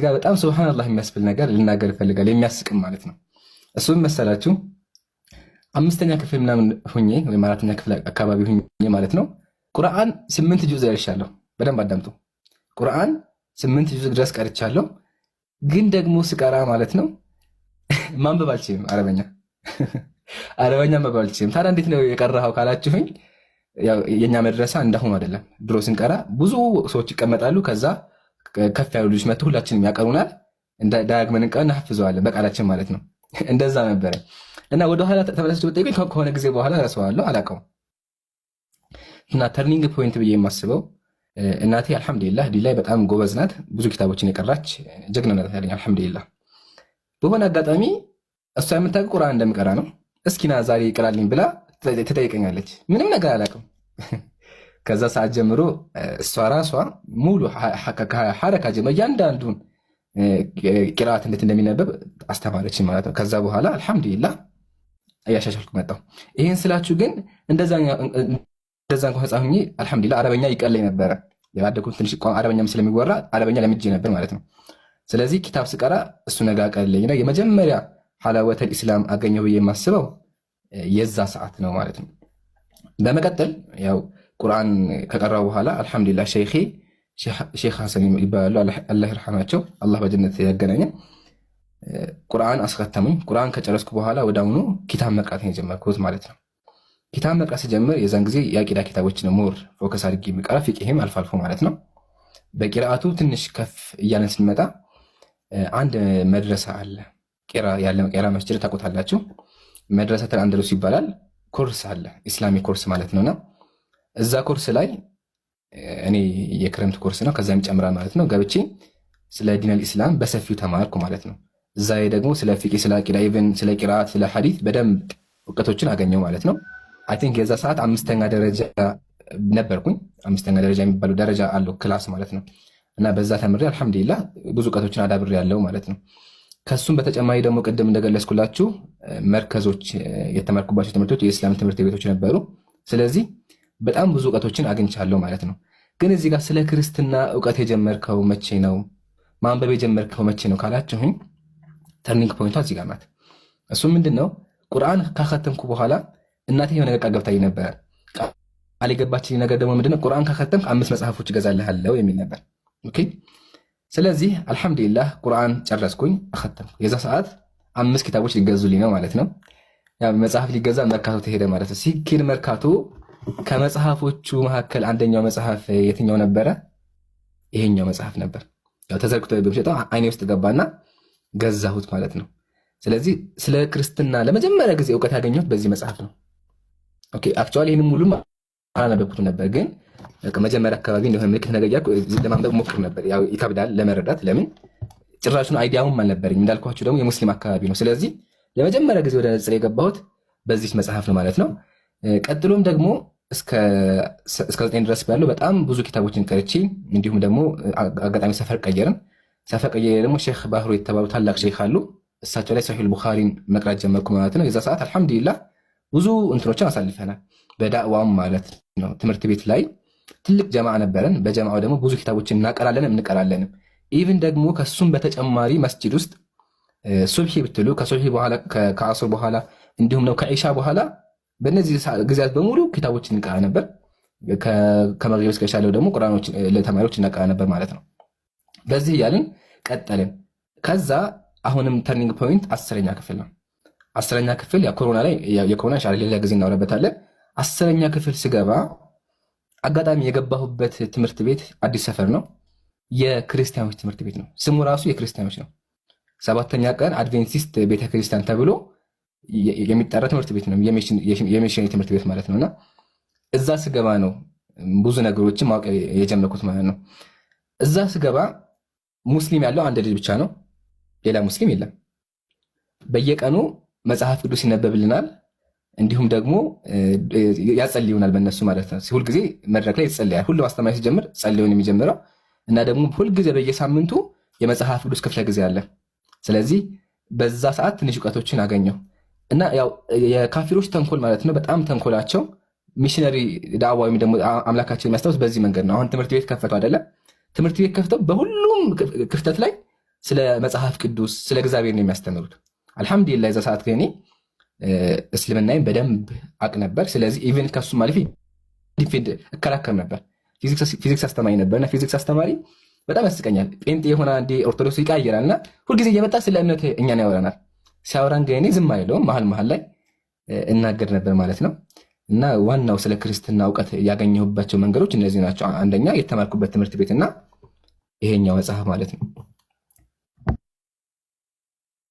ጋር በጣም ሱብሃነላህ የሚያስብል ነገር ልናገር እፈልጋለሁ። የሚያስቅም ማለት ነው። እሱም መሰላችሁ አምስተኛ ክፍል ምናምን ሁኜ ወይም አራተኛ ክፍል አካባቢ ሁኜ ማለት ነው፣ ቁርአን 8 ጁዝ ደርሻለሁ። በደንብ አዳምጡ። ቁርአን 8 ጁዝ ድረስ ቀርቻለሁ። ግን ደግሞ ስቀራ ማለት ነው ማንበብ አልችልም። አረበኛ ማንበብ አልችልም። ታዲያ እንዴት ነው የቀራኸው ካላችሁኝ፣ የእኛ መድረሳ እንዳሁኑ አይደለም። ድሮ ስንቀራ ብዙ ሰዎች ይቀመጣሉ። ከዛ ከፍ ያሉ ልጆች መጥተው ሁላችንም ያቀሩናል። ዳግመን እንቀ እናሐፍዘዋለን በቃላችን ማለት ነው። እንደዛ ነበረ እና ወደኋላ ተመለሳችሁ ብትጠይቁኝ ከሆነ ጊዜ በኋላ ረሰዋለሁ፣ አላውቀውም። እና turning point ብዬ የማስበው እናቴ አልሐምዱሊላህ ዲን ላይ በጣም ጎበዝ ናት። ብዙ ኪታቦችን የቀራች ጀግና ናት ያለኝ አልሐምዱሊላህ። በሆነ አጋጣሚ እሷ የምታውቀው ቁርአን እንደምቀራ ነው። እስኪና ዛሬ ይቅራልኝ ብላ ትጠይቀኛለች። ምንም ነገር አላውቅም። ከዛ ሰዓት ጀምሮ እሷ ራሷ ሙሉ ሐረካ ጀምሮ እያንዳንዱን ቂራአት እንዴት እንደሚነበብ አስተማረች ማለት ነው። ከዛ በኋላ አልሐምዱሊላህ እያሻሻልኩ መጣሁ። ይህን ስላችሁ ግን እንደዛ እንኳን ህፃን ሁኜ አልሐምዱሊላህ አረበኛ ይቀለኝ ነበረ። ያደኩት ትንሽ አረበኛም ስለሚወራ አረበኛ ለምጄ ነበር ማለት ነው። ስለዚህ ኪታብ ስቀራ እሱ ነጋ ቀለኝ። የመጀመሪያ ሐላወተል ኢስላም አገኘሁ ብዬ የማስበው የዛ ሰዓት ነው ማለት ነው። በመቀጠል ያው ቁርአን ከቀራው በኋላ አልሐምዱሊላህ ሸይኼ ሼክ ሐሰን ይባላሉ። አላህ ይርሐማቸው፣ አላህ በጀነት ያገናኘን። ቁርአን አስከተሙኝ። ቁርአን ከጨረስኩ በኋላ ወደ አሁኑ ኪታብ መቅራት ነው የጀመርኩት ማለት ነው። ኪታብ መቅራት ስጀምር የዛን ጊዜ የአቂዳ ኪታቦችን more focus አድርጌ የሚቀራ፣ ፊቅህም አልፎ አልፎ ማለት ነው። በቂራአቱ ትንሽ ከፍ እያለን ስንመጣ አንድ መድረሳ አለ፣ ቄራ ያለ ቄራ መስጅድ ታውቁታላችሁ። መድረሰተል አንደሉስ ይባላል። ኮርስ አለ፣ Islamic course ማለት ነውና እዛ ኮርስ ላይ እኔ የክረምት ኮርስ ነው፣ ከዛም ይጨምራል ማለት ነው። ገብቼ ስለ ዲነል ኢስላም በሰፊው ተማርኩ ማለት ነው። እዛ ደግሞ ስለ ፊቅህ፣ ስለ አቂዳ፣ even ስለ ቂራአት፣ ስለ ሐዲት በደንብ እውቀቶችን አገኘው ማለት ነው። I think የዛ ሰዓት አምስተኛ ደረጃ ነበርኩኝ። አምስተኛ ደረጃ የሚባለው ደረጃ አለው class ማለት ነው። እና በዛ ተምሬ አልሐምዱሊላህ ብዙ እውቀቶችን አዳብሬ ያለው ማለት ነው። ከሱም በተጨማሪ ደግሞ ቅድም እንደገለጽኩላችሁ መርከዞች የተማርኩባቸው ትምህርቶች የእስላም ትምህርት ቤቶች ነበሩ። ስለዚህ በጣም ብዙ እውቀቶችን አግኝቻለሁ ማለት ነው። ግን እዚህ ጋር ስለ ክርስትና እውቀት የጀመርከው መቼ ነው? ማንበብ የጀመርከው መቼ ነው ካላችሁኝ turning point ቷ እዚህ ጋር ናት። እሱም ምንድን ነው? ቁርአን ካኸተምኩ በኋላ እናቴ የሆነ ነገር ቃል ገብታኝ ነበረ። ቃል የገባችልኝ ነገር ደግሞ ምንድነው? ቁርአን ካኸተምክ አምስት መጽሐፎች እገዛልሃለሁ የሚል ነበር። Okay። ስለዚህ አልሐምዱሊላህ ቁርአን ጨረስኩኝ፣ አኸተምኩ። የዛ ሰዓት አምስት ኪታቦች ሊገዙልኝ ነው ማለት ነው። ያ መጽሐፍ ሊገዛ መርካቶ ተሄደ ማለት ነው። ሲኬድ መርካቶ ከመጽሐፎቹ መካከል አንደኛው መጽሐፍ የትኛው ነበረ? ይሄኛው መጽሐፍ ነበር። ያው ተዘርግቶ በሚሸጠው አይኔ ውስጥ ገባና ገዛሁት ማለት ነው። ስለዚህ ስለ ክርስትና ለመጀመሪያ ጊዜ እውቀት ያገኘሁት በዚህ መጽሐፍ ነው። Okay፣ actually ይህንን ሙሉም አላነበብኩትም ነበር፣ ግን መጀመሪያ አካባቢ እንደሆነ ምልክት ነገር እያልኩ ለማንበብ ሞክር ነበር። ያው ይከብዳል ለመረዳት፣ ለምን ጭራሹን idea ውም አልነበረኝም። እንዳልኳችሁ ደግሞ የሙስሊም አካባቢ ነው። ስለዚህ ለመጀመሪያ ጊዜ ወደ ንጽጽር የገባሁት በዚህ መጽሐፍ ነው ማለት ነው። ቀጥሎም ደግሞ እስከ 9 ድረስ ባለው በጣም ብዙ ኪታቦችን ቀርቼ እንዲሁም ደግሞ አጋጣሚ ሰፈር ቀየርን። ሰፈር ቀየር ደግሞ ሼክ ባህሩ የተባሉ ታላቅ ሼክ አሉ። እሳቸው ላይ ሰሒህ ቡኻሪን መቅራት ጀመርኩ ማለት ነው። የዛ ሰዓት አልሐምዱሊላህ ብዙ እንትኖችን አሳልፈናል። በዳዕዋም ማለት ነው። ትምህርት ቤት ላይ ትልቅ ጀማዓ ነበረን። በጀማዓው ደግሞ ብዙ ኪታቦችን እናቀራለንም እንቀራለንም። Even ደግሞ ከሱም በተጨማሪ መስጂድ ውስጥ ሱብሒ ብትሉ ከሱብሒ በኋላ፣ ከአሱር በኋላ፣ እንዲሁም ነው ከዒሻ በኋላ በእነዚህ ጊዜያት በሙሉ ኪታቦችን እንቀራ ነበር። ከመግሪብ እስከ ኢሻ ደግሞ ቁርአኖች ለተማሪዎች እናቀራ ነበር ማለት ነው። በዚህ እያልን ቀጠልን። ከዛ አሁንም turning point 10ኛ ክፍል ነው። 10ኛ ክፍል ኮሮና ላይ፣ የኮሮና ሌላ ጊዜ እናወራበታለን። 10ኛ ክፍል ስገባ አጋጣሚ የገባሁበት ትምህርት ቤት አዲስ ሰፈር ነው። የክርስቲያኖች ትምህርት ቤት ነው። ስሙ ራሱ የክርስቲያኖች ነው። ሰባተኛ ቀን አድቬንቲስት ቤተክርስቲያን ተብሎ የሚጠራ ትምህርት ቤት ነው። የሚሽን ትምህርት ቤት ማለት ነው። እና እዛ ስገባ ነው ብዙ ነገሮችን ማወቅ የጀመርኩት ማለት ነው። እዛ ስገባ ሙስሊም ያለው አንድ ልጅ ብቻ ነው። ሌላ ሙስሊም የለም። በየቀኑ መጽሐፍ ቅዱስ ይነበብልናል። እንዲሁም ደግሞ ያጸልዩናል በእነሱ ማለት ነው። ሁልጊዜ መድረክ ላይ ይጸልያል። ሁሉም አስተማሪ ሲጀምር ጸልዩን የሚጀምረው እና ደግሞ ሁልጊዜ በየሳምንቱ የመጽሐፍ ቅዱስ ክፍለ ጊዜ አለ። ስለዚህ በዛ ሰዓት ትንሽ እውቀቶችን አገኘው እና ያው የካፊሮች ተንኮል ማለት ነው። በጣም ተንኮላቸው ሚሽነሪ ዳዕዋ ወይም ደግሞ አምላካችን የሚያስታውስ በዚህ መንገድ ነው። አሁን ትምህርት ቤት ከፈቱ አይደለም? ትምህርት ቤት ከፍተው በሁሉም ክፍተት ላይ ስለ መጽሐፍ ቅዱስ፣ ስለ እግዚአብሔር ነው የሚያስተምሩት። አልሐምዱሊላህ የዛ ሰዓት ግን እኔ እስልምናዬን በደንብ አቅ ነበር። ስለዚህ even ከሱም አልፌ defend እከራከር ነበር። ፊዚክስ አስተማሪ ነበር እና ፊዚክስ አስተማሪ በጣም ያስቀኛል። ጴንጤ የሆነ አንዴ ኦርቶዶክስ ይቀያየራል እና ሁልጊዜ እየመጣ ስለ እምነት እኛን ያወራናል። ሲያወራን ግን እኔ ዝም አይለውም፣ መሀል መሀል ላይ እናገር ነበር ማለት ነው። እና ዋናው ስለ ክርስትና እውቀት ያገኘሁባቸው መንገዶች እነዚህ ናቸው። አንደኛ የተማርኩበት ትምህርት ቤትና ይሄኛው መጽሐፍ ማለት ነው።